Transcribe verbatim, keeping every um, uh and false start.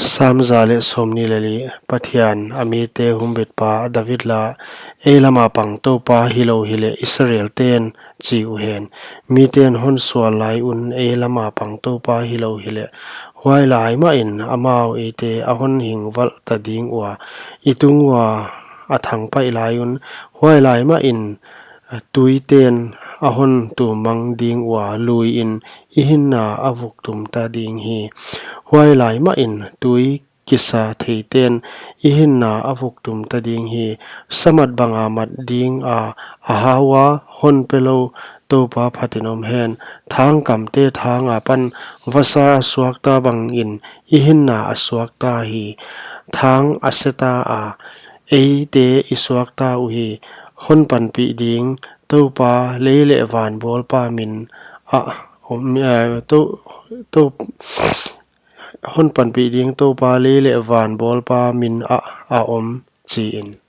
Sam za leh sawmnih leh li. Pathian a mite humbitpa David la. Ei lama pang Toupa hilou hileh Israelten chi uhen. Miten hon sual lai un ei lama pang Toupa hilou hileh, huailai mahin amau eite a hon hingvalh ta ding ua, i tung ua a thangpaih lai un. Huailai mahin tuiten a hon tummang ding ua, luiin i hinna a vuktum ta ding hi. Huailai mahin tui kisa theiten i hinna a vuktum ta ding hi. Samat banga mat dinga a hau a hon pelou Toupa phatin om hen. Thang kamte thang apan vasa a suakta bangin i hinna a suakta hi. Thang a seta a, eite i suakta uhi. Hon panpih ding Toupa lei leh van bawlpa min a om, eh, Tou-, Tou-, hon panpih ding Toupa lei leh van bawlpa min a, a om, chiin.